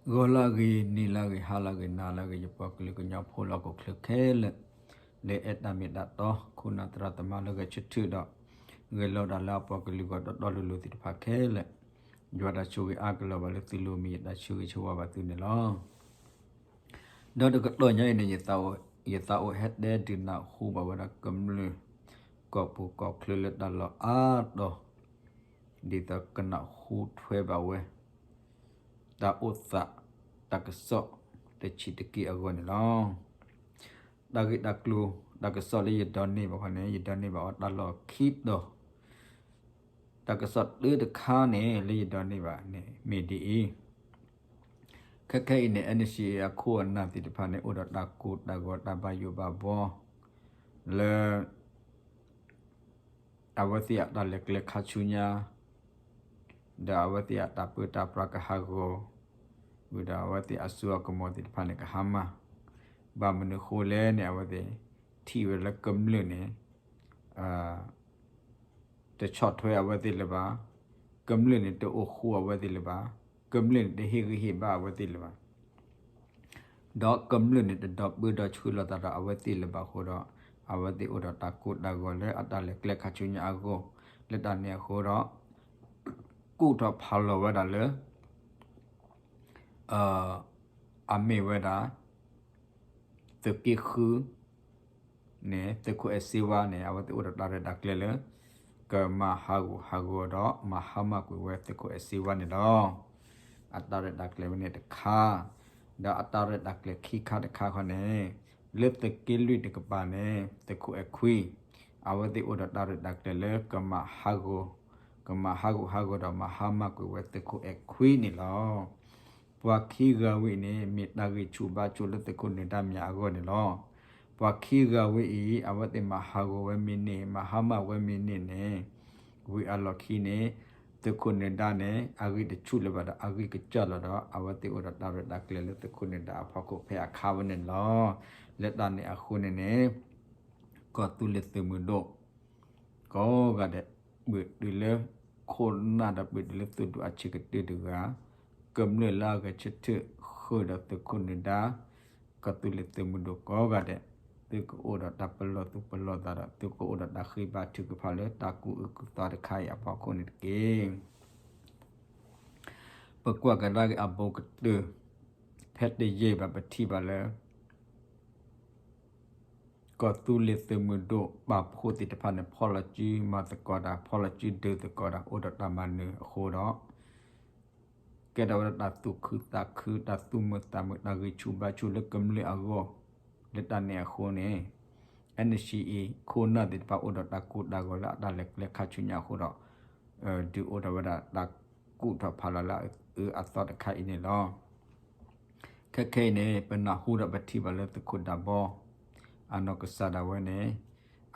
ဂီၤလၢအဂ့ၤ, နံၤလၢအဂ့ၤ, ဟါလၢအဂ့ၤ, နၤလၢအဂ့ၤ, ယပှၤကလုာ်ကညီဖိလၢဟီၣ်ခိၣ်ချၢခဲလၢာ်, လၢအဲၣ်တၢ်မ့ၢ်တၢ်တီ, ခိၣ်နၢ်သရၣ်သမါလၢဂဲၤဆၢထၢၣ်ဒီး ဂဲၤလိာ်ဒၣ်လၢအပှၤကလုာ်ဂီၢ်တီတီလိၤလိၤသ့ၣ်တဖၣ်ခဲလၢာ်, ယွၤတၢ်ဆိၣ်ဂ့ၤအါကလီၤဘၣ်လၢသုလိၤမံၤ ယတၢ်ဆိၣ်ဂ့ၤဆိၣ်ဝါဘၣ်သုန့ၣ်လီၤ. ဒီးတကတီၢ်ညါအံၤန့ၣ် ယသးအိၣ်ဟဲတဲဒုးနၢ်ဟူဘၣ်ဝဲဒၣ်ကမျၢၢ် ကီၢ်ပူၤကီၢ်ချၢလၢတၢ်လီၢ်အါတီၤ ဒ်သိးကနၢ်ဟူထွဲဘၣ်ဝဲ တၢ်အိၣ်သး တၢ်ကစီၣ်တဆံးတက့ၢ်အဂီၢ်န့ၣ်လီၤ. တၢ်ဂ့ၢ်တၢ်ကျိၤ တၢ်ကစီၣ်လၢယဒိးန့ၢ်ဘၣ်ခီန့ၣ် ယဒိးန့ၢ်ဘၣ်အီၤတၢ်လီၢ်ခံတီၤ, တၢ်ကစီၣ်တၢတခါန့ၣ် လၢယဒိးန့ၢ်ဘၣ်န့ၣ် မ့ၢ်ဒ်အံၤ, ခဲခဲအံၤန့ၣ် NCA အခိၣ်အနၢ်သ့ၣ်တဖၣ်န့ၣ် အိၣ်ဒီးတၢ်ကူၣ်တၢ်ဂီၤတၢ်ဘၣ်ယိၣ်ဘၣ်ဘှီ လၢ အဝဲသ့ၣ်အတၢ်လဲၤကျဲခါဆူညါ ဒီးအဝဲသ့ၣ်အတၢ်ပၢတၢ်ပြးကဟးဂီၤ, ဝံၤဒီးအဝဲသ့ၣ်အစိအကမီၤသ့ၣ်တဖၣ်န့ၣ် ကဟါမၢ်, ဘၣ်မနုၤဃိလဲၣ်န့ၣ် အဝဲသ့ၣ်ထံၣ်ဝဲလၢကမျၢၢ်န့ၣ် တဆီၣ်ထွဲအဝဲသ့ၣ်လၢၤဘၣ်, ကမျၢၢ်န့ၣ်တအိၣ်ဃူအဝဲသ့ၣ်လၢၤဘၣ်, ကမျၢၢ်န့ၣ်တဟ့ၣ်ဂံၢ်ဟ့ၣ်ဘါအဝဲသ့ၣ်လၢၤဘၣ် ဒီးကမျၢၢ်န့ၣ်တဒီပုၢ်ဒီဝဲၢ်လီၤသးဒီးအဝဲသ့ၣ်လၢၤဘၣ်အဃိဒီး အဝဲသ့ၣ်အိၣ်ဒီးတၢ်ကူၣ်တၢ်ဂီၤလၢအတၢ်လဲၤကျဲခါဆူညါအဂီၢ်, လၢတၢ်န့ၣ်အဃိဒီး ကူၣ်ထီၣ်ဖးလီၤဝဲဒၣ်လၢ အမ့ၢ်ဝဲဒၣ် သုးက့ဃု န့ၣ် သုးခိၣ်အဲၣ်စ့ဝါန့ၣ် အဝဲသ့ၣ်အိၣ်ဒီးတၢ်ရဲၣ်တၢ်ကျဲၤလၢ ကမၤဟးဂူာ်ဟးဂီၤဒီးမၤဟါမၢ်ကွံာ်ဝဲသုးခိၣ်အဲၣ်စ့ဝါန့ၣ်လီၤ. အတၢ်ရဲၣ်တၢ်ကျဲၤဝဲန့ၣ်တခါ, ဒီးအတၢ်ရဲၣ်တၢ်ကျဲၤခံခါတခါခီန့ၣ် လၢသုးက့လွံၢ်တကပၤန့ၣ် သုးခိၣ်အဲၣ်ခွံ အဝဲသ့ၣ်အိၣ်ဒီးတၢ်ရဲၣ်တၢ်ကျဲၤလၢ ကမၤဟးဂူာ်ဟးဂီၤဒီးမၤဟါမၢ်ကွံာ်ဝဲသုးခိၣ်အဲၣ်ခွံန့ၣ်လီၤ. ပှၤခံဂၤဝဲအံၤန့ၣ် မ့ၢ်တၢ်ဂံၢ်ဆူၣ်ဘါဆူၣ်လၢသုးခိၣ်နၢၤဒါမၠးအဂီၢ်န့ၣ်လီၤ. ပှၤခံဂၤဝဲအံၤ အဝဲသ့ၣ်မၤဟးဂီၤဝဲမ့ၢ်န့ၣ် မၤဟါမၢ်ဝဲမ့ၢ်န့ၣ်န့ၣ် ဝံၤအလီၢ်ခံန့ၣ် သုးခိၣ်နၢၤဒါန့ၣ် အဂံၢ်တဆူၣ်လၢၤဘၣ်ဒီး အဂံၢ်ကစၢ်လီၤဒီး အဝဲသ့ၣ်အိၣ်ဒီးတၢ်ရဲၣ်တၢ်ကျဲၤလၢသုးခိၣ်နၢၤဒါအဖီခိၣ်ဖဲအခါဝဲန့ၣ်လီၤ. လၢတၢ်န့ၣ်အဃိန့ၣ်န့ၣ် ကီၢ်သူလ့ၤသုးမုၢ်ဒိၣ် ကိးဂၤဒဲး ပှဲၤတုၤလၢခိၣ်နၢ်ဒီးပှဲၤတုၤလၢသုးဒူၣ်အဆံးကတၢၢ်တဂၤ, ကမျၢၢ်လၢအဂဲၤဆၢထၢၣ်ဃုာ်ဒီးသုးခိၣ်နၢၤဒါ, ကီၢ်သူလ့ၤသုးမုၢ်ဒိၣ်ကိးဂၤဒဲး, သုကအိၣ်ဒီးတၢ်ပလီၢ်သူၣ်ပလီၢ်သးဒီး သုကအိၣ်ဒီးတၢ်ဃ့ဘါထုကဖၣ်လၢတၢ်ကူၣ်အုၣ်ကူၣ်သီတခါအံၤအဖီခိၣ်န့ၣ်တက့ၢ်. ပကွၢ်ကဒါက့ၤအဘူးကတၢၢ် ဖဲတယံာ်ဘၣ်ပထံၣ်ဘၣ်လၢ ကီၢ်သူလ့ၤသုးမုၢ်ဒိၣ်ပာ်ဖှိၣ်သ့ၣ်တဖၣ်န့ၣ် ဖီၣ်လီၤစုမၤသကိးတၢ် ဖီၣ်လီၤစုဒုးသကိးတၢ် အိၣ်ဒီးတၢ်မၤနၢၤအဃိဒီး ကဲထီၣ်ဝဲဒၣ်တၢ်သူၣ်ခုသးခု တၢ်သူၣ်မုာ်သးမုာ် တၢ်ဂံၢ်ဆူၣ်ဘါဆူၣ်လၢကမျၢၢ်အဂီၢ်, လၢတၢ်န့ၣ်အဃိန့ၣ် NCA ခိၣ်နၢ်သ့ၣ်တဖၣ်အိၣ်ဒီးတၢ်ကူၣ်တၢ်ဂီၤလၢအတၢ်လဲၤကျဲခါဆူညါအဃိဒီး ဒုးအိၣ်ထီၣ်ဝဲဒၣ်တၢ်ကူၣ်ထီၣ်ဖးလီၤလၢအအၢအသီတခါအံၤန့ၣ်လီၤ. ခဲခဲအံၤန့ၣ် ပနၢ်ဟူဒီးပထံၣ်ဘၣ်လၢသုးခိၣ်ဒးဘီ အနီၢ်ကစၢ်ဒၣ်ဝဲန့ၣ်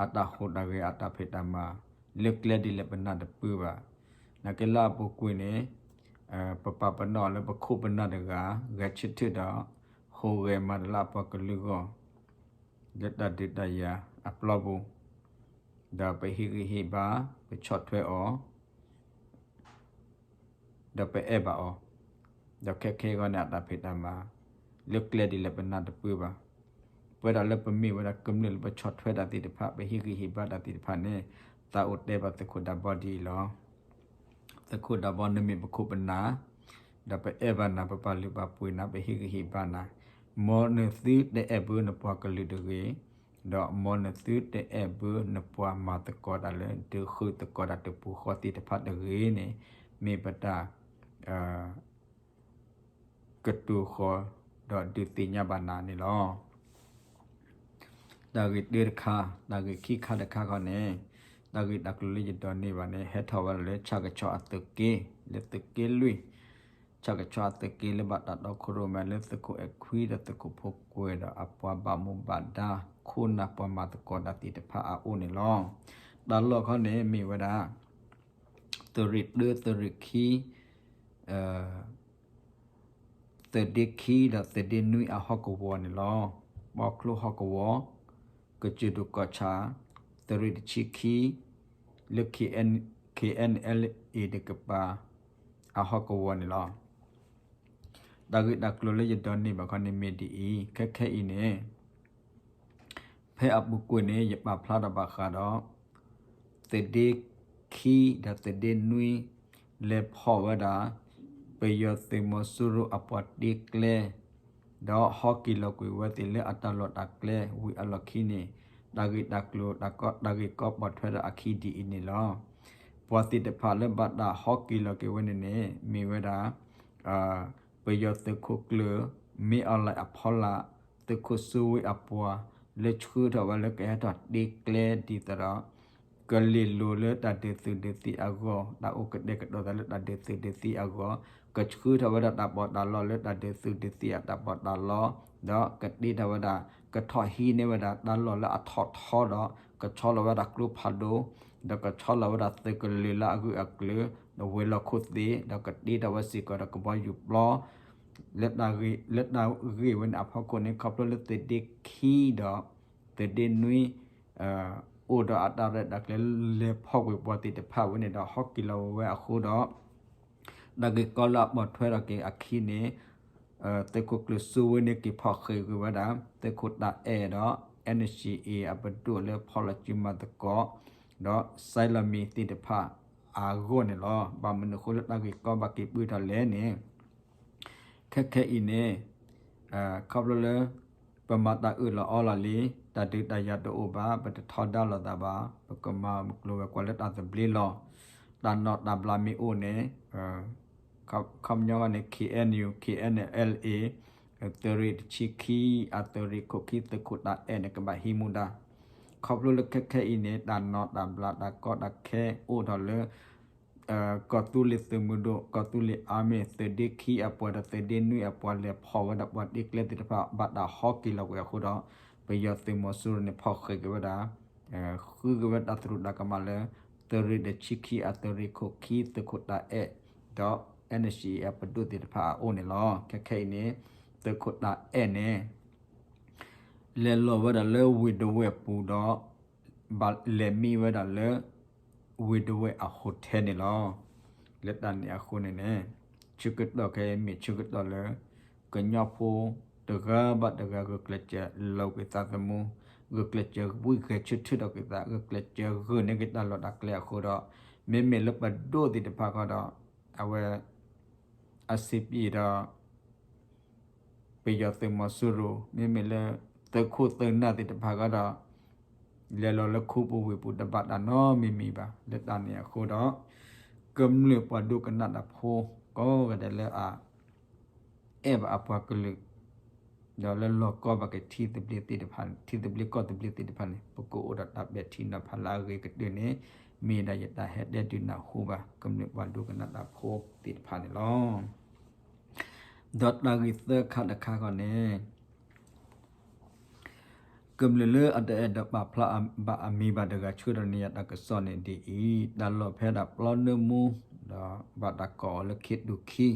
အတၢ်ဟူးတၢ်ဂဲၤအတၢ်ဖံးတၢ်မၤ လၢကျဲဒ်လဲၣ်ပနၢ်တပၢၢ်ဘၣ်. နာ်က့လၢအပူၤကွံာ်န့ၣ် ပပာ်ပနီၣ်လၢပခိၣ်ပနၢ်တဂၤ ဂဲၤဆၢထၢၣ်ဒီး ဟူးဂဲၤမၤတၢ်လၢအပှၤကလုာ်ဂီၢ် လၢတၢ်ဒုးတၢ်ယၤအပျီပူၤ, ဒီးပဟ့ၣ်ဂံၢ်ဟ့ၣ်ဘါ ပဆီၣ်ထွဲအီၤ ဒီးပအဲၣ်ဘၣ်အီၤ, ဒီးခဲခဲအံၤန့ၣ် အတၢ်ဖံးတၢ်မၤ လၢကျဲဒ်လဲၣ်ပနၢ်တပၢၢ်ဘၣ်. ပဝဲဒၣ်လၢပမ့ၢ်ဝဲဒၣ်ကမျၢၢ်လၢပဆီၣ်ထွဲတၢ်သ့ၣ်တဖၣ် ပဟ့ၣ်ဂံၢ်ဟ့ၣ်ဘါတၢ်သ့ၣ်တဖၣ်န့ၣ် သးအိၣ်တဲဘၣ်သုးခိၣ်ဒးဘီဒ်အံၤလီၤ. သုးခိၣ်ဒးဘီ နမ့ၢ်ပခိၣ်ပနၢ်, ဒီးပအဲၣ်ဘၣ်နၤ ပပာ်လုၢ်ပာ်ပှ့ၤနၤ ပဟ့ၣ်ဂံၢ်ဟ့ၣ်ဘါနၤ, မ်နသုတအဲၣ်ဘၢနပှၤကလုာ်တဂ့ၤ, ဒီးမ်နသုတအဲၣ်ဘၢနပှၤမၤသကိးတၢ်လၢ ဒုးဃုသကိးတၢ်တပူၤဃီသ့ၣ်တဖၣ်တဂ့ၤန့ၣ် မ့ၢ်ပတၢ် ကတိၤဃီၤ ဒီးဒုးသ့ၣ်ညါဘၣ်နၤန့ၣ်လီၤ. တၢ်ဂ့ၢ်တၢတခါ, တၢ်ဂ့ၢ်ခံခါတခါခီန့ၣ်, တၢ်ဂ့ၢ်တၢ်ကျိၤလၢယဒိးန့ၢ်ဘၣ်န့ၣ် ဟဲထီၣ်ဝဲဒၣ်လၢဆၣ်ကဆီအသုးက့, လၢသုးက့လွံၢ်, ဆၣ်ကဆီအသုးက့လၢဘၣ်တၢ်တီခိၣ်ရိၣ်မဲလၢသုးခိၣ်အဲၣ်ခွံဒီးသုးခိၣ်ဖိကွဲၤဒီးအပှၤဘၣ်မူဘၣ်ဒါ ခိၣ်နၢ်ပှၤမၤသကိးတၢ်သ့ၣ်တဖၣ်အအိၣ်န့ၣ်လီၤ. တၢ်လီၢ်ခီန့ၣ်မ့ၢ်ဝဲဒၣ် သုးရ့ၣ်တၢ သုးရ့ၣ်ခံ သုးဒ့ခံဒီးသုးဒ့နွံအဟီၣ်ကဝီၤန့ၣ်လီၤ. ပီချိၣ်ဟီၣ်ကဝီၤ, ကစၢၢ်ဒိၣ်ကီၢ်ဆၣ်, သုးရ့ၣ်တဆံခံ, လၢ K N L A တကပၤ အဟီၣ်ကဝီၤန့ၣ်လီၤ. တၢ်ဂ့ၢ်တၢ်ကျိၤလၢယဒိးန့ၢ်ဘၣ်ခီန့ၣ်မ့ၢ်ဒ်အံၤ, ခဲခဲအံၤန့ၣ် ဖဲအပူၤကွံာ်န့ၣ် ယပာ်ဖျါထီၣ်ဘၣ်ဃးဒီး သုးဒ့ခံဒီးသုးဒ့နွံ လဲၤဖီၣ်ဝဲဒၣ် ပယီၤသုးမီၤစိရိၤအပှၤတ့ကျဲ ဒီးဟီက့ၤလီၤကွံာ်ဝဲသ့ၣ်လၢအတၢ်လီၢ်တၢ်ကျဲဝံၤအလီၢ်ခံန့ၣ် တၢ်ဂ့ၢ်တၢ်ကျိၤ တၢ်ဂ့ၢ်ကီပိာ်ထွဲဒီးအခံဒ်အံၤန့ၣ်လီၤ. ပှၤသ့ၣ်တဖၣ်လၢဘၣ်တၢ်ဟီက့ၤလီၤက့ၤဝဲန့ၣ်န့ၣ် မ့ၢ်ဝဲဒၣ် ပယီၤသုးခိၣ်ကျၢၢ် မ့ၢ်အီၤလၢအဖီလာ် သုးခိၣ်စိဝ့အပှၤ လၢဆှၢထီၣ်ဝဲလၢကဟဲထီၣ်တ့ကျဲဒ်သိးဒီး ကလ့ၢ်လိၤလၢတၢ်ဒုးသုးဒုးသံအဂီၢ် တၢ်အိၣ်ကတဲာ်ကတီၤသးလၢတၢ်ဒုးသုးဒုးသံအဂီၢ် ကဆှၢထီၣ်ဝဲဒၣ်တၢ်ပီးတၢ်လီလၢတၢ်ဒုးသုးဒုးသံအတၢ်ပီးတၢ်လီ ဒီးကတ့ထီၣ်ဝဲဒၣ် ကထီၣ်ဟံးန့ၢ်ဝဲဒၣ်တၢ်လီၢ်လၢအထီၣ်ထီဒီး ကဆီလီၤဝဲဒၣ်ကျိဖးဒိၣ် ဒီးကဆီလီၤဝဲဒၣ်သုးကလုာ်လၢအဂုာ်အကျုာ် ဒီးဝဲၤလီၢ်ခိၣ်သ့ၣ် ဒီးကတ့ထီၣ်ဝဲစ့ၢ်ကီးဒီးကဘီယူၤပျီ လၢတၢ်ဂ့ၢ်ဝဲန့ၣ်အဖီခိၣ်န့ၣ် ခီဖျိလၢသုးဒ့ခံဒီး သုးဒ့နွံ အိၣ်ဒီးအတၢ်ရဲၣ်တၢ်ကျဲၤလဲၤဖီၣ်ကွံာ်ပှၤသ့ၣ်တဖၣ်ဝဲန့ၣ်ဒီး ဟီက့ၤလီၤဝဲအဃိဒီး တၢ်ဂ့ၢ်ကီလၢအပိာ်ထွဲထီၣ်က့ၤအခံန့ၣ် သုးခိၣ်ကျၢၢ်စိဝ့န့ၣ် က့ၤဖီၣ်ဃ့ၢ်ကွံာ်ဝဲဒၣ် သုးခိၣ်တၢ်အဲၣ်ဒီး NCA အပဒိၣ်လၢဖီလီၤစုမၤသကိး ဒီးစဲလီၤမံၤသ့ၣ်တဖၣ်အဂီၢ်န့ၣ်လီၤ. ဘၣ်မနုၤအဃိလၢတၢ်ဂ့ၢ်ကီဘၣ်က့ၤပၢၢ်ထီၣ်လဲၣ်န့ၣ် ခဲခဲအံၤန့ၣ် ခီဖျိလၢ ပမၤတၢ်အၢၣ်လီၤအီလီၤလံ, တၢ်ဒုးတၢ်ယၤတအိၣ်ဘၣ်, ပတထီဒါလိာ်သးဘၣ်, ပကမၤမုၢ်ကျိၤဝဲၤကွာ်လၢတၢ်သဘျ့လီၤ. တၢ်နီၣ်တၢ်ဘျးမ့ၢ်အိၣ်န့ၣ် ခီပညီန့ၣ် KNU KNLA သုးရ့ၣ်တဆံခံ အသုးရ့ၣ်ခိၣ်ခံ သုးခိၣ်တၢ်အဲၣ်န့ၣ် ကဘၣ်ဟံးမူဒါ. ခီဖျိလၢခဲခဲအံၤန့ၣ် တၢ်နီၣ်တၢ်ဘျးတၢ်ကီတၢ်ခဲအိၣ်ထီၣ်လၢ ကီၢ်သူလ့ၤသုးမုၢ်ဒိၣ် ကီၢ်သူလ့ၤအါမ့ၢ် သုးဒ့ခံအပှၤဒီးသုးဒ့နွံအပှၤလဲၤဖီၣ်ဝဲဒၣ်ပှၤတ့ကျဲသ့ၣ်တဖၣ် ဘၣ်တၢ်ဟီက့ၤလီၤကွံာ်အဃိဒီး ပယီၤသုးမီၤစိရိၤန့ၣ် ဖီၣ်ဃ့ၢ်က့ၤဝဲဒၣ် ဃုက့ၤဝဲဒၣ်တၢ်သရူးတၢ်ကမၣ်လၢ သုးရ့ၣ်တဆံခံအသုးရ့ၣ်ခိၣ်ခံ သုးခိၣ်တၢ်အဲၣ် ဒီး NCA အပဒိၣ်သ့ၣ်တဖၣ်အအိၣ်န့ၣ်လီၤ. ခဲခဲအံၤန့ၣ် သုးခိၣ်တၢ်အဲၣ်န့ၣ် လဲၤလီၤဝဲဒၣ်လၢဝ့ၢ်ဒဝဲၢ်ပူၤဒီး ဘၣ်လဲၤမံဝဲဒၣ်လၢ ဝ့ၢ်ဒဝဲၢ်အ hotel န့ၣ်လီၤ. လၢတၢ်န့ၣ်အဃိန့ၣ်န့ၣ် ဆၢကတီၢ်ခဲအံၤမ့ၢ်ဆၢကတီၢ်လၢ ကညီဖိတဂၤဘၣ်တဂၤ ဂုာ်ကျဲးစၢးလီၤက့ၤသးသမူ, ဂုာ်ကျဲးစၢးဝံဂဲၤဆၢထၢၣ်ထီၣ်က့ၤသး, ဂုာ်ကျဲးစၢးဂုာ်န့ၢ်က့ၤတၢ်လီၢ်တၢ်ကျဲအဃိဒီး မ့မ့ၢ်လၢပဒိၣ်သ့ၣ်တဖၣ်ဃီဒီး အဝဲ အစ့ပံဒီး ပယီၤသုးမီၤစိရိၤ မ့မ့ၢ်လၢ သုးခိၣ်သုးနၢ်သ့ၣ်တဖၣ်ဃီဒီး လဲၤလီၤလၢခူပူၤဝ့ၢ်ပူၤတဘၣ်တၢ်နီတမံၤမံၤဘၣ်. လၢတၢ်န့ၣ်အဃိဒီး ကမျၢၢ်ပှၤဒိကနၣ်တၢ်ဖိ ကိးဂၤဒဲးလၢအ အဲၣ်ဘၣ်အပှၤကလုာ် ဒီးလၢလီၤကီဘၣ်က့ၤထံသဘျ့သ့ၣ်တဖၣ် ထံသဘျ့ကီၢ်သဘျ့သ့ၣ်တဖၣ်န့ၣ် ပကအိၣ်ဒီးတၢ်ပဲာ်ထံနီၤဖးလၢအဂ့ၤကတၢၢ်န့ၣ် မ့ၢ်ဒၣ်ယတၢ်ဟဲတဲဒုးနၢ်ဟူဘၣ် ကမျၢၢ်ပှၤဒိကနၣ်တၢ်ဖိသ့ၣ်တဖၣ်န့ၣ်လီၤ. ဒီးတၢ်ဂ့ၢ်သၢခါတခါဃီန့ၣ် ကမျၢၢ်လၢအတအဲၣ်ဒိးပာ်ဖျါဘၣ်အမံၤဘၣ်တဂၤဆှၢဒီးန့ၢ်ယၤတၢ်ကစီၣ်န့ၣ်ဒ်အံၤ, တၢ်လီၢ်ဖဲဒၣ်ပျီနၢမူ ဒီးဘၣ်တၢ်ကိးအီၤလၢခ့ဒူၣ်ခံ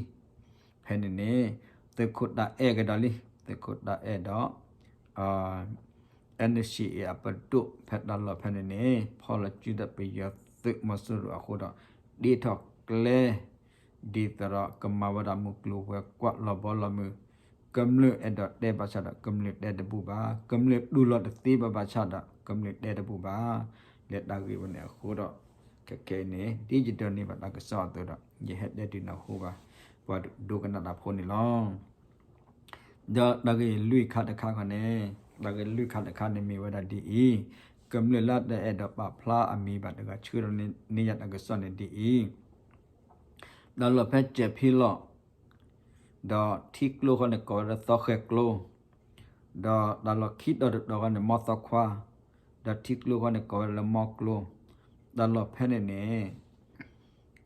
ဖဲန့ၣ်န့ၣ် သုးခိၣ်တၢ်အဲၣ်ကဒီးလံ, သုးခိၣ်တၢ်အဲၣ်ဒီး NCA အပဒိၣ်ဖဲတၢ်လီၢ်ဖဲန့ၣ်န့ၣ် ဖီၣ်လီၤစုဒီးပယီၤသုးမီၤစိရိၤအဃိဒီး တ့ထီၣ်ကျဲ ဒ်သိးဒီးကမၤဝဲဒၣ်မုၢ်ကျိၤဝဲၤကွာ်လီၤဘီလီၤမုၢ်, ကမျၢၢ်အဲၣ်ဒိးတဲဘၣ်ဆၣ်ဒီး ကမျၢၢ်တဲတဘူၣ်ဘၣ်, ကမျၢၢ်တူၢ်လိာ်တသ့ဘၣ်ဘၣ်ဆၣ်ဒီး ကမျၢၢ်တဲတဘူၣ်ဘၣ်. လၢတၢ်ဂ့ၢ်ဝဲန့ၣ်အဃိဒီး ခဲခဲအံၤန့ၣ် ဒ်ယဒိးန့ၢ်ဘၣ်တၢ်ကစီၣ်အသိးဒီး ယဟဲတဲဒုးနၢ်ဟူဘၣ် ပှၤဒိကနၣ်တၢ်ဖိန့ၣ်လီၤ. ဒီးတၢ်ဂ့ၢ်လွံၢ်ခါတခါခီန့ၣ်, တၢ်ဂ့ၢ်လွံၢ်ခါတခါန့ၣ်မ့ၢ်ဝဲဒၣ်ဒ်အံၤ, ကမျၢၢ်လၢတအဲၣ်ဒိးပာ်ဖျါအမံၤဘၣ်တဂၤဆှၢဒီးန့ၢ်ယၤတၢ်ကစီၣ်န့ၣ်ဒ်အံၤ, တၢ်လီၢ်ဖဲစဲးဖံလီၢ် ဒီးထံကျိဃီန့ၣ်ကိးဝဲဒၣ်သီဃဲၤကျိ, ဒီးတၢ်လီၢ်ခံတီၤတတီၤဃီန့ၣ် မီသီခွါ, ဒီးထံကျိဃီန့ၣ်ကိးဝဲဒၣ်လၢမီကျိ, တၢ်လီၢ်ဖဲန့ၣ်န့ၣ်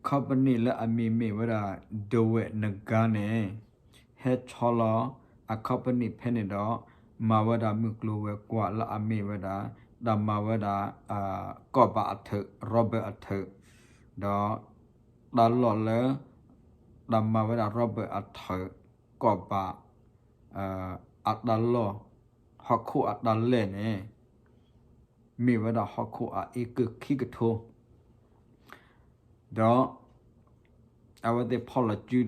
company လၢအမံၤမ့ၢ်ဝဲဒၣ် ဒဝဲၢ်နဂါန့ၣ် ဟဲဆီလီၤအ company ဖဲန့ၣ်ဒီး မၤဝဲဒၣ်မုၢ်ကျိၤဝဲၤကွာ်လၢအမ့ၢ်ဝဲဒၣ် တၢ်မၤဝဲဒၣ် ကီၢ်ဘၣ်အထုး rubber အထုး, ဒီးတၢ်လီၢ်လၢ တၢ်မၤဝဲဒၣ် rubber အထုး ကီၢ်ဘၣ် အတၢ်လီၢ် ဟီၣ်ခိၣ်အတၢ်လဲၢ်န့ၣ် မ့ၢ်ဝဲဒၣ်ဟီၣ်ခိၣ်အအ့ကၢၢ်ခံကထိ ဒီး အဝဲသ့ၣ်ဖီၣ်လီၤစုဒီး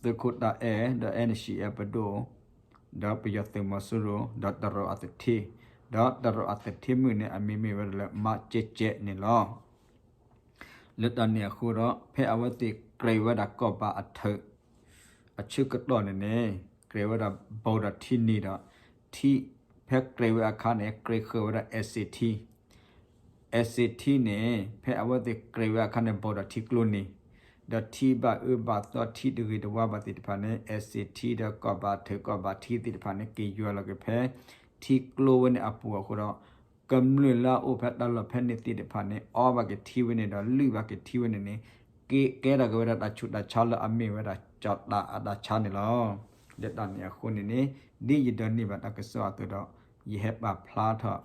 သ သုးခိၣ်တၢ်အဲၣ် ဒီး အဲၣ်နၡံၣ်အဲၣ်ပဒိၣ် ဒီးပယီၤသုးမီၤစိရိၤ ဒီးတရူးအသထ့, ဒီးတရူးအသထ့မုၢ်န့ၣ် အမံၤမ့ၢ်ဝဲဒၣ်လၢ မးကဲကဲန့ၣ်လီၤ. လၢတၢ်န့ၣ်အဃိဒီး ဖဲအဝဲသ့ၣ်ကြဲးဝဲဒၣ်ကီၢ်ဘးအထၢၣ် အဆၢကတီၢ်န့ၣ်န့ၣ် ကြဲးဝဲဒၣ်ဘီဒီးထံန့ၣ်ဒီး ထံ ဖဲကြဲးဝဲအခါန့ၣ် ကြဲးဃုာ်ဝဲဒၣ် အဲးစ့းထံ အဲးစ့းထံန့ၣ် ဖဲအဝဲသ့ၣ်ကြဲးဝဲအခါန့ၣ် ဘီဒီးထံကျိန့ၣ် ဒီးထံဘၣ်အၢဘၣ်သီ ထံတဂ့ၤတဝါဘၣ်သ့ၣ်တဖၣ်န့ၣ် အဲးစ့းထံဒီးကီၢ်ဘးထၢၣ်ကီၢ်ဘးထံသ့ၣ်တဖၣ်န့ၣ် က့ၤယွၤလီၤက့ၤဖဲ ထံကျိဝဲန့ၣ်အပူၤအဃိဒီး ကမျၢၢ်လၢအအိၣ်ဖဲတၢ်လီၢ်ဖဲန့ၣ်သ့ၣ်တဖၣ်န့ၣ် အီဘၣ်က့ၤထံဝဲန့ၣ်ဒီး လုၢ်ဘၣ်က့ၤထံဝဲန့ၣ်န့ၣ် ကဲ ကဲထီၣ်က့ၤဝဲဒၣ်တၢ်ဆူးတၢ်ဆါလၢအမ့ၢ်ဝဲဒၣ်ကၠီၤတၢ်အတၢ်ဆါန့ၣ်လီၤ. လၢတၢ်န့ၣ်အဃိန့ၣ်န့ၣ် ဒ်ယဒိးန့ၢ်ဘၣ်တၢ်ကစီၣ်အသိးဒီး ယဟဲပာ်ဖျါထီၣ်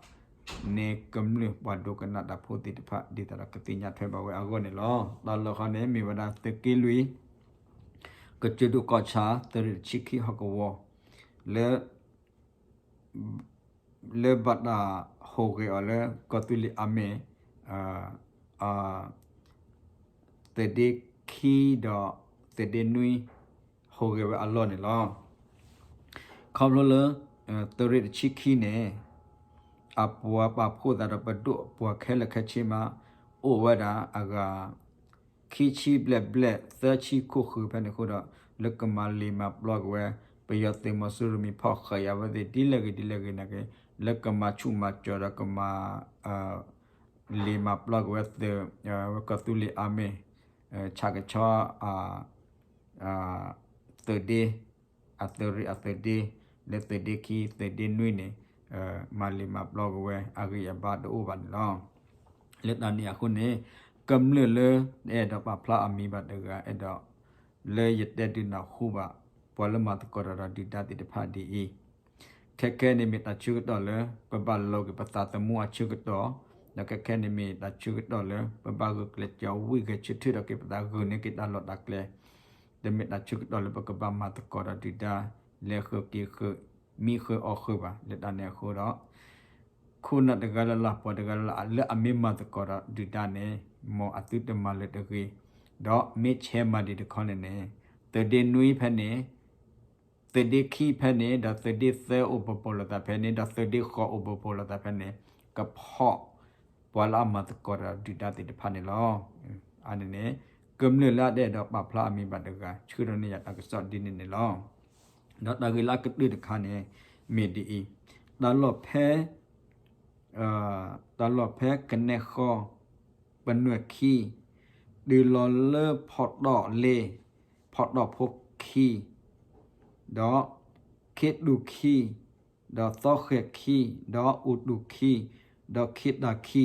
န့ၢ်ကမျၢၢ်ပှၤဒိကနၣ်တၢ်ဖိသ့ၣ်တဖၣ် ဒ်သိးဒီးကသ့ၣ်ညါထွဲဘၣ်ဝဲအဂီၢ်န့ၣ်လီၤ. တၢ်လီၢ်ဃီန့ၣ် မ့ၢ်ဝဲဒၣ်သုးက့လွံၢ် ကစၢၢ်ဒိၣ်ကီၢ်ဆၣ် သုးရ့ၣ်တဆံခံဟီၣ်ကဝီၤ လၢ လၢဘၣ်တၢ်ဟူးဂဲၤအီၤလၢ ကီၢ်သူလ့ၤအမ့ၢ် သုးဒ့ခံဒီးသုးဒ့နွံ ဟူးဂဲၤဝဲအလီၢ်န့ၣ်လီၤ. ခီဖျိလၢ သုးရ့ၣ်တဆံခံန့ၣ် အပှၤပာ်ဖှိၣ်သးဒီးပဒိၣ်ပှၤခဲလၢာ်ခဲဆ့မး အိၣ်ဝဲဒၣ်အဂၤ ခံဆံဘျဲၣ်ဘျဲၣ် သၢဆံခိၣ်ဃုာ်ဖဲန့ၣ်အဃိဒီး လၢကမၤလ့ၤမၤပျီက့ၤဝဲ ပယီၤသုးမီၤစိရိၤမ့ၢ်ဖီၣ်ဃာ်အဝဲသ့ၣ် ဒ်လဲၣ်ဂ့ၤဒ်လဲၣ်ဂ့ၤနာ်က့ လၢကမၤဆူၣ်မၤစီၤဒီးကမၤ လ့ၤမၤပျီက့ၤဝဲသုး ကီၢ်သူလ့ၤအမ့ၢ် ဆၣ်ကဆီ သုးဒ့ အသုးရ့ၣ်အသုးဒ့ လၢသုးဒ့ခံ သုးဒ့နွံန့ၣ် မၤလ့ၤမၤပျီက့ၤဝဲ အဂံၢ်အဘါတအိၣ်ဘၣ်န့ၣ်လီၤ. လၢတၢ်န့ၣ်အဃိန့ၣ် ကမျၢၢ်လၢ အဲၣ်ဒိးပာ်ဖျါအမံၤဘၣ်တဂၤ အဲၣ်ဒိး လၢယတဲဒုးနၢ်ဟူဘၣ် ပှၤလၢမၤသကိးတၢ်ဒီးဒုၣ်ဒါသ့ၣ်တဖၣ်ဒ်အံၤ ခဲခဲန့ၣ်မ့ၢ်တၢ်ဆၢကတီၢ်လၢ ပဘၣ်လီၤက့ၤပသးသမူအဆၢကတီၢ်, ဒီးခဲခဲန့ၣ်မ့ၢ်တၢ်ဆၢကတီၢ်လၢ ပဘၣ်ဂုာ်ကျဲးစၢးဝံၣ်ဂဲၤဆၢထၢၣ်ထီၣ်က့ၤပသး ဂုာ်န့ၢ်က့ၤတၢ်လီၢ်တၢ်ကျဲ, တမ့ၢ်တၢ်ဆၢကတီၢ်လၢပကဘၣ်မၤသကိးဒီးဒုၣ်ဒါ လဲၤဃုာ်က့ၤဃုာ် မံဃုာ်အီၣ်ဃုာ်ဘၣ်. လၢတၢ်န့ၣ်အဃိဒီး ခိၣ်နၢ်တဂၤလၢ်လၢ် ပှၤတဂၤလၢ်လၢ် လၢအမ့ၢ်မၤသကိးဒီးဒုၣ်ဒါန့ၣ် မ်အသုတမၤလၢၤတဂ့ၤ, ဒီးမ့ၢ်ဆဲးမၤဒံးတခီန့ၣ်န့ၣ် သုးဒ့နွံဖဲန့ၣ် သုးဒ့ခံဖဲန့ၣ် ဒီးသုးဒ့သၢအိၣ်ဘူးဘူးလိာ်သးဖဲန့ၣ် ဒီးသုးဒ့ဃိးအိၣ်ဘူးဘူးလိာ်သးဖဲန့ၣ် ကဖီၣ် ပှၤလၢအမၤသကိးဒီးဒုၣ်ဒါသ့ၣ်တဖၣ်န့ၣ်လီၤ. အန့ၣ်န့ၣ် ကမျၢၢ်လၢအတအဲၣ်ဒိးပာ်ဖျါအမံၤဘၣ်တဂၤ ဆှၢထီၣ်န့ၢ်ယၤတၢ်ကစီၣ်ဒ်န့ၣ်န့ၣ်လီၤ. ဒီးတၢ်ဂ့ၢ်လၢအကတၢၢ်တခါန့ၣ် မ့ၢ်ဒ်အံၤ, တၢ်လီၢ်ဖဲ တၢ်လီၢ်ဖဲကနဲဃီ ပနွဲၣ်ခံ တုၤလီၤလၢဖီတီၣ်လ့ ဖီတီၣ်ဖိခံ ဒီးခ့တူၢ်ခံ ဒီးသီဃဲၤခံ ဒီးအူတူၢ်ခံ ဒီးခ့တၢ်ခံ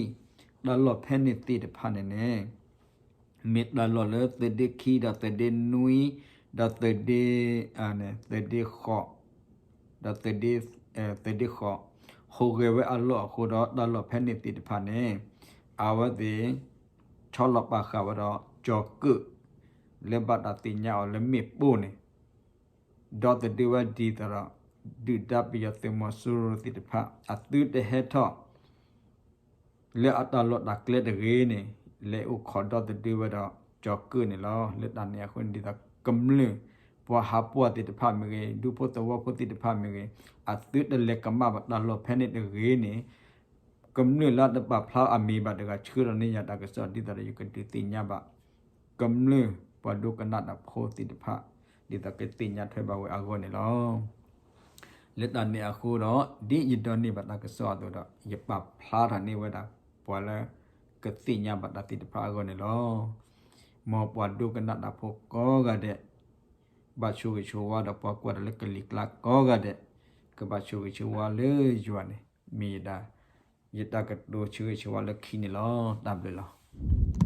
တၢ်လီၢ်ဖဲန့ၣ်သ့ၣ်တဖၣ်န့ၣ်န့ၣ် မ့ၢ်တၢ်လီၢ်လၢသုးဒ့ခံ ဒီးသုးဒ့နွံ ဒီးသုးဒ့ သုးဒ့ဃိး ဒီးသုးဒ့ သုးဒ့ဃိး ဟူးဂဲၤဝဲအလီၢ်အဃိဒီး တၢ်လီၢ်ဖဲန့ၣ်သ့ၣ်တဖၣ်န့ၣ် အဝဲသ့ၣ် ဆီလီၤပာ်ဃာ်ဝဲဒီးကၠီၤကၢၣ် လၢဘၣ်တၢ်သ့ၣ်ညါအီၤလၢမ့ၣ်ပိၢ်န့ၣ် ဒီသဒၢဝဲဒ်သိးဒီး ဒုၣ်ဒါပယီၤသုးမီၤစိရိၤသ့ၣ်တဖၣ် အသုတဟဲထီၣ် လၢအတၢ်လီၢ်တၢ်ကျဲတဂ့ၤန့ၣ် လဲၤအိၣ်ခိးဒီသဒၢဝဲဒီးကၠီၤကၢၣ်န့ၣ်လီၤ. လၢတၢ်န့ၣ်အဃိန့ၣ် ဒ်သိးကမျၢၢ် ပှၤဟးပှၢ်သ့ၣ်တဖၣ်မ့ၢ်ဂ့ၤ ဒူဖိသဝီဖိသ့ၣ်တဖၣ်မ့ၢ်ဂ့ၤ အသုတလဲၤကမၣ်ဘၣ်တၢ်လီၢ်ဖဲန့ၣ်တဂ့ၤန့ၣ် ကမျၢၢ်လၢတပာ်ဖျါအမံၤဘၣ်တဂၤ ဆှၢထီၣ်န့ၢ်ယၤတၢ်ကစီၣ် ဒ်သိးဒီးယကဒုးသ့ၣ်ညါဘၣ် ကမျၢၢ်ပှၤဒိကနၣ်တၢ်ဖိသ့ၣ်တဖၣ် ဒ်သိးကသ့ၣ်ညါထွဲဘၣ်ဝဲအဂီၢ်န့ၣ်လီၤ. လၢတၢ်န့ၣ်အဃိဒီး ဒ်ယဒိးန့ၢ်ဘၣ်တၢ်ကစီၣ်အသိးဒီး ယပာ်ဖျါထီၣ်န့ၢ်ဝဲဒၣ် ပှၤလၢကသ့ၣ်ညါဘၣ်တၢ်သ့ၣ်တဖၣ်အဂီၢ်န့ၣ်လီၤ. မ်ပှၤဒိကနၣ်တၢ်ဖိကိးဂၤဒဲး ဘၣ်ဆိၣ်ဂ့ၤဆိၣ်ဝါဒီးပှၤကွၢ်တၢ်လၢကလံၤကျါကိးဂၤဒဲး ကဘၣ်ဆိၣ်ဂ့ၤဆိၣ်ဝါလၢယွၤန့ၣ် မ့ၢ်ယတၢ် ယတၢ်ကတိၤဆိၣ်ဂ့ၤဆိၣ်ဝါလၢခံန့ၣ်လီၤ. တၢ်ဘျုးလီၤ.